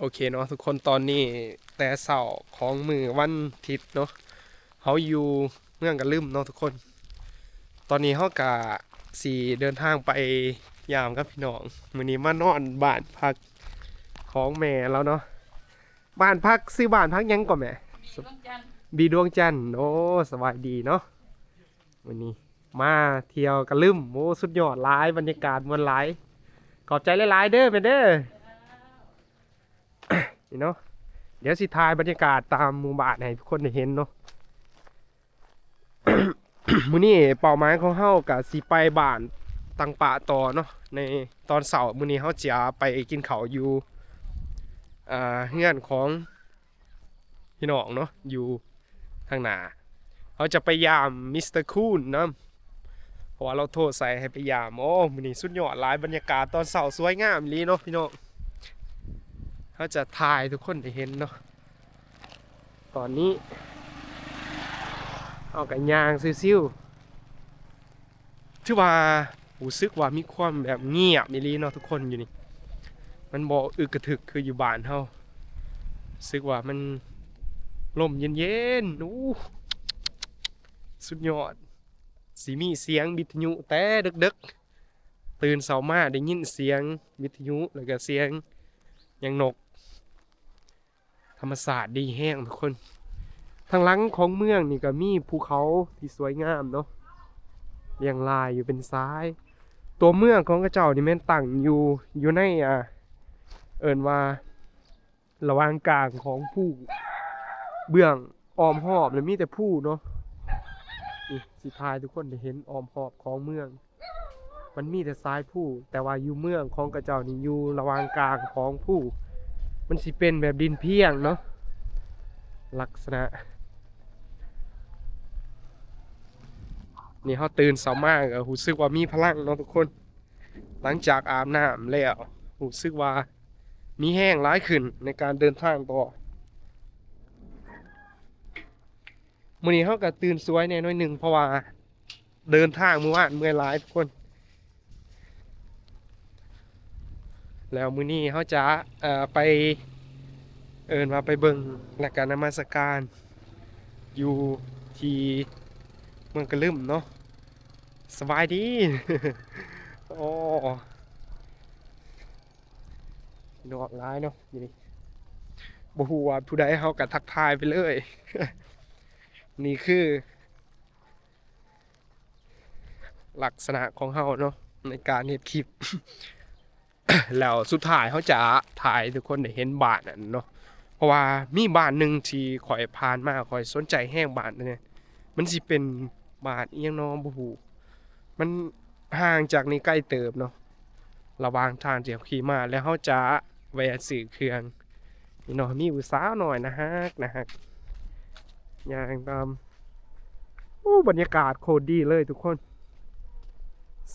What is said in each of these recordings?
ໂອເຄເນາະທຸກຄົນ, ຕອນນີ້ແຕ່ເຊົ້າຂອງມື້ວັນທິດເນາະ, ເຮົາຢູ່ເມືອງກະລຶມເນາະທຸກຄົນ. ຕອນນີ້ເຮົາກະຊິເດີນທາງໄປຢາມກັບພີ່ນ້ອງ. ມື້ນີ້ມານອນບ້ານພັກຂອງແມ່ລາວເນາະ. ບ້ານພັກ ຊື່ບ້ານພັກຫຍັງກໍແມ່? ບີດວງຈັນ. ບີດວງຈັນ. ໂອ້ ສະບາຍດີເນາະ. ມື້ນີ້ມາທ່ຽວກະລຶມ. ໂອ້ ສຸດຍອດຫຼາຍ, ບັນຍາກາດມ່ວນຫຼາຍ. ຂອບໃຈຫຼາຍໆເດີແມ່ເດີ. ນີ້ເນາະ, ດຽວຊິຖ່າຍບັນຍາກາດຕາມໝູ່ບ້ານໃຫ້ທຸກຄົນໄດ້ເຫັນເນາະ. ມື້ນີ້ເປົ້າໝາຍຂອງເຮົາກະຊິໄປບ້ານຕັງປະຕໍ່ເນາະ ໃນຕອນເຊົ້າ. ມື້ນີ້ເຮົາຈະໄປກິນເຂົ້າຢູ່ ອ່າ ເຮືອນຂອງ ພີ່ນ້ອງເນາະ ຢູ່ທາງໜ້າ. ເຮົາຈະໄປຢາມມິສເຕີຄູນນຳ ເພາະວ່າລາວໂທໃສ່ໃຫ້ໄປຢາມ. ໂອ້ ມື້ນີ້ສຸດຍອດຫຼາຍ, ບັນຍາກາດຕອນເຊົ້າສວຍງາມອີ່ຫຼີເນາະພີ່ນ້ອງ. ເຮົາຈະຖ່າຍໃຫ້ທຸກຄົນໄດ້ເຫັນເນາະ. ຕອນນີ້ເຮົາກະຍ່າງຊິວໆ ຖືວ່າຮູ້ສຶກວ່າມີຄວາມແບບງຽບອີ່ຫຼີເນາະທຸກຄົນ. ຢູ່ນີ້ມັນບໍ່ອຶກກະທຶກຄືຢູ່ບ້ານເຮົາ, ຮູ້ສຶກວ່າມັນລົມເຢັນໆ. ໂອ້ ສຸດຍອດ. ຊິມີສຽງວິທະຍຸແຕ່ເດິກໆ, ຕື່ນເຊົ້າມາໄດ້ຍິນສຽງວິທະຍຸ ແລ້ວກະສຽງຫຍັງນົກ. ທຳມະຊາດດີແຮງທຸກຄົນ. ທາງຫຼັງຂອງເມືອງນີ້ກະມີພູເຂົາທີ່ສວຍງາມເນາະ, ລຽງລາຍຢູ່ເປັນສາຍ. ຕົວເມືອງຂອງເຂົາເຈົ້ານີ້ແມ່ນຕັ້ງຢູ່ ຢູ່ໃນ ອ່າ ເອີ້ນວ່າລະຫວ່າງກາງຂອງພູ, ເບື້ອງອ້ອມຮອບລະມີແຕ່ພູເນາະ. ນີ້ ຊິຖ່າຍໃຫ້ທຸກຄົນໄດ້ເຫັນອ້ອມຮອບຂອງເມືອງ. ມັນມີແຕ່ຊາຍພູ, ແຕ່ວ່າຢູ່ເມືອງຂອງເຂົາເຈົ້ານີ້ຢູ່ລະຫວ່າງກາງຂອງພູ, ມັນຊິເປັນແບບດິນພຽງເນາະ ລັກສະນະ. ນີ້ເຮົາຕື່ນເຊົ້າມາກະຮູ້ສຶກວ່າມີພະລັງເນາະທຸກຄົນ. ຫຼັງຈາກອາບນ້ຳແລ້ວ ຮູ້ສຶກວ່າມີແຮງຫຼາຍຂຶ້ນໃນການເດີນທາງຕໍ່. ມື້ນີ້ເຮົາກະຕື່ນສວຍແດ່ໜ້ອຍໜຶ່ງ ເພາະວ່າເດີນທາງມື້ວານເມື່ອຍຫຼາຍທຸກຄົນ. ແລ້ວມື້ນີ້ເຮົາຈະ ເອີ ໄປ ເອີ້ນວ່າໄປເບິ່ງ ແລະກະນະມັດສະການຢູ່ທີ່ເມືອງກະລຶມເນາະ. ສະບາຍດີ. ໂອ້ ດອກຫຼາຍເນາະຢູ່ນີ້, ບໍ່ຮູ້ວ່າຜູ້ໃດ ເຮົາກະທັກທາຍໄປເລີຍ. ນີ້ຄືລັກສະນະຂອງເຮົາເນາະ ໃນການເຮັດຄລິບ. ແລ້ວສຸດທ້າຍເຮົາຈະຖ່າຍໃຫ້ທຸກຄົນໄດ້ເຫັນບ້ານນັ້ນເນາະ, ເພາະວ່າມີບ້ານໜຶ່ງທີ່ຂ້ອຍຜ່ານມາ ຂ້ອຍສົນໃຈແຮງ. ບ້ານນີ້ ມັນຊິເປັນບ້ານອີ່ຫຍັງນໍ ບໍ່ຮູ້, ມັນຫ່າງຈາກນີ້ໄກເຕີບເນາະ. ລະຫວ່າງທາງທີ່ເຮົາຂີ່ມາ ແລ້ວເຮົາຈະແວະຊື້ເຄື່ອງນີ້ເນາະ. ມີຜູ້ສາວນ້ອຍໜ້າຮັກ ໜ້າຮັກ ຍ່າງຕາມ. ໂອ້ ບັນຍາກາດໂຄດດີເລີຍທຸກຄົນ.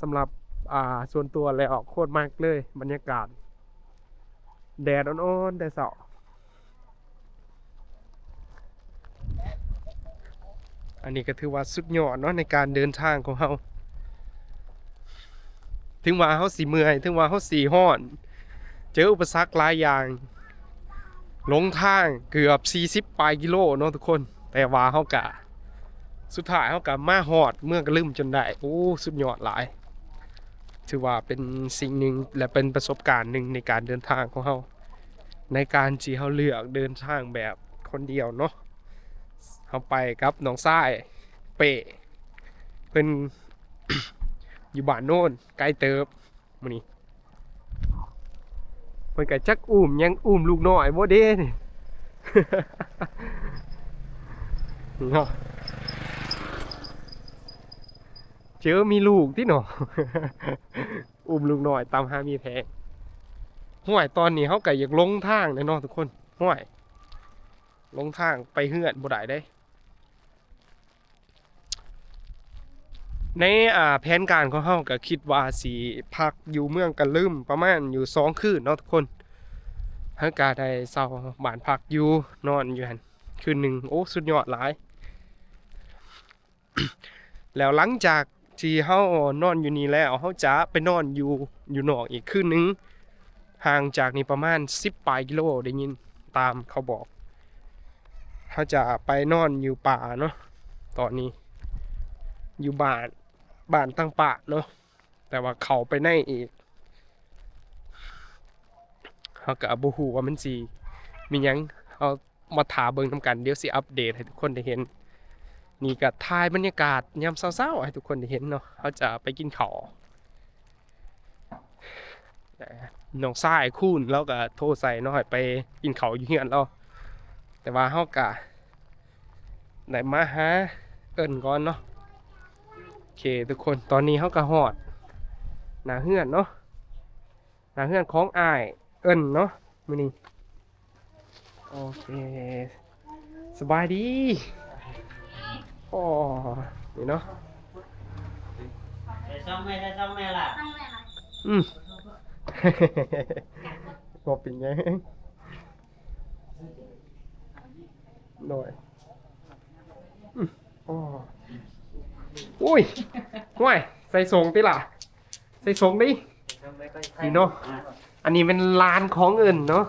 ສຳລັບ ອ່າ ສ່ວນຕົວແລ້ວໂຄດມັກເລີຍບັນຍາກາດ. ແດດອ່ອນໆແຕ່ເຊົ້າ. ອັນນີ້ກະຖືວ່າສຸດຍອດເນາະ ໃນການເດີນທາງຂອງເຮົາ. ເຖິງວ່າເຮົາຊິເມື່ອຍ ເຖິງວ່າເຮົາຊິຮ້ອນ ເຈີອຸປະສັກຫຼາຍຢ່າງ, ຫຼົງທາງເກືອບສີ່ສິບປາຍກິໂລເນາະທຸກຄົນ, ແຕ່ວ່າເຮົາກະ ສຸດທ້າຍເຮົາກະມາຮອດເມືອງກະລຶມຈົນໄດ້. ໂອ້ ສຸດຍອດຫຼາຍ. ຖືວ່າເປັນສິ່ງໜຶ່ງ ແລະ ເປັນປະສົບການໜຶ່ງໃນການເດີນທາງຂອງເຮົາ, ໃນການທີ່ເຮົາເລືອກເດີນທາງແບບຄົນດຽວເນາະ. ເຮົາໄປກັບນ້ອງຊາຍເປ້ ເພິ່ນຢູ່ບ້ານໂນນ ໄກເຕີບ. ມື້ນີ້ເພິ່ນກະຈັກອຸ້ມຫຍັງ ອຸ້ມລູກນ້ອຍບໍ່ເດ້ນີ້ ເນາະ. ເຈີມີລູກຕິເນາະ ອຸ້ມລູກນ້ອຍຕາມຫາມີແພງ. ຫ້ວຍ ຕອນນີ້ເຮົາກະຢາກຫຼົງທາງແລ້ວເນາະທຸກຄົນ. ຫ້ວຍ ຫຼົງທາງໄປເຮືອນບໍ່ໄດ້ເດ້. ໃນ ອ່າ ແຜນການຂອງເຮົາກະຄິດວ່າຊິພັກຢູ່ເມືອງກະລຶມປະມານຢູ່ສອງຄືນເນາະທຸກຄົນ. ເຮົາກະໄດ້ເຊົ່າບ້ານພັກຢູ່ ນອນຢູ່ຫັ້ນຄືນໜຶ່ງ. ໂອ້ ສຸດຍອດຫຼາຍ. ແລ້ວຫຼັງຈາກທີ່ເຮົານອນຢູ່ນີ້ແລ້ວ ເຮົາຈະໄປນອນຢູ່ ຢູ່ນອກອີກຄືນໜຶ່ງ. ห่างจากนี่ประมาณสิบปลายกิโล ได้ยินตามเขาบอก เฮาจะไปนอนอยู่ป่าเนาะ ตอนนี้อยู่บ้าน บ้านตังป่าเนาะ แต่ว่าเข้าไปในอีก เฮาก็บ่ฮู้ว่ามันสิมีหยัง เฮามาถ่าเบิ่งนำกัน เดี๋ยวสิอัปเดตให้ทุกคนได้เห็น นี่ก็ถ่ายบรรยากาศยามเช้าๆ ให้ทุกคนได้เห็นเนาะ เฮาจะไปกินข้าว น้องชายคูณลาวก็โทรใส่เนาะ ให้ไปกินข้าวอยู่เฮือนลาว แต่ว่าเฮาก็ได้มาหาเอิ้นก่อนเนาะ โอเคทุกคน ตอนนี้เฮาก็ฮอดหน้าเฮือนเนาะ หน้าเฮือนของอ้ายเอิ้นเนาะ มื้อนี้ โอเค สบายดี โอ้ นี่เนาะ ใส่ซองแม่ ใส่ซองแม่ล่ะ อืม บ่เป็นหยัง โดย อืม โอ้ โอ้ย ห้วย ใส่ซองติล่ะ ใส่ซองดิ นี่เนาะ อันนี้เป็นร้านของเอิ้นเนาะ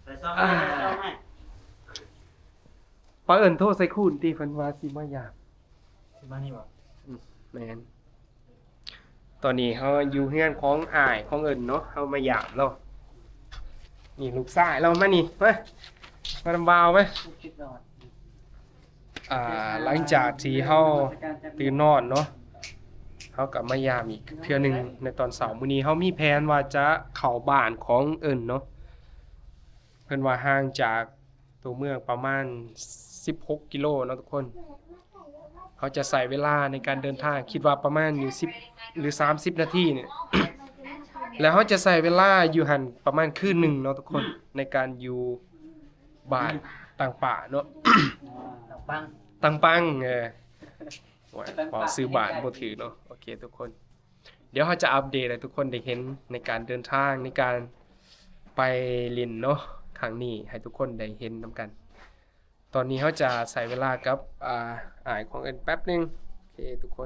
ใส่ซองแม่ ใส่ซองแม่ ป้าเอิ้นโทรใส่คูณติ เพิ่นว่าสิมายาม สิมานี่บ่ อืม แม่น ตอนนี้เฮาอยู่เฮือนของอ้ายของเอิ้นเนาะ เฮามายามลาว นี่ลูกชายลาว มานี่ มา มานำบ่าวมา อ่า หลังจากที่เฮาตื่นนอนเนาะ เฮาก็มายามอีกเทื่อหนึ่งในตอนเช้า มื้อนี้เฮามีแผนว่าจะเข้าบ้านของเอิ้นเนาะ เพิ่นว่าห่างจากตัวเมืองประมาณสิบหกกิโลเนาะทุกคน เฮาจะใช้เวลาในการเดินทาง คิดว่าประมาณอยู่สิบหรือสามสิบนาทีเนี่ย แล้วเฮาจะใช้เวลาอยู่หั่นประมาณคืนหนึ่งเนาะทุกคน ในการอยู่บ้านตังป่าเนาะ ตังปัง ตังปัง เออ โอ้ย ตังป่า เว้าชื่อบ้านบ่ถืกเนาะ โอเคทุกคน เดี๋ยวเฮาจะอัปเดตให้ทุกคนได้เห็นในการเดินทาง ในการไปเล่นเนาะ ครั้งนี้ให้ทุกคนได้เห็นนำกัน ตอนนี้เฮาจะใช้เวลากับ อ่า อ้ายของเอิ้นแป๊บหนึ่ง โอเคทุกคน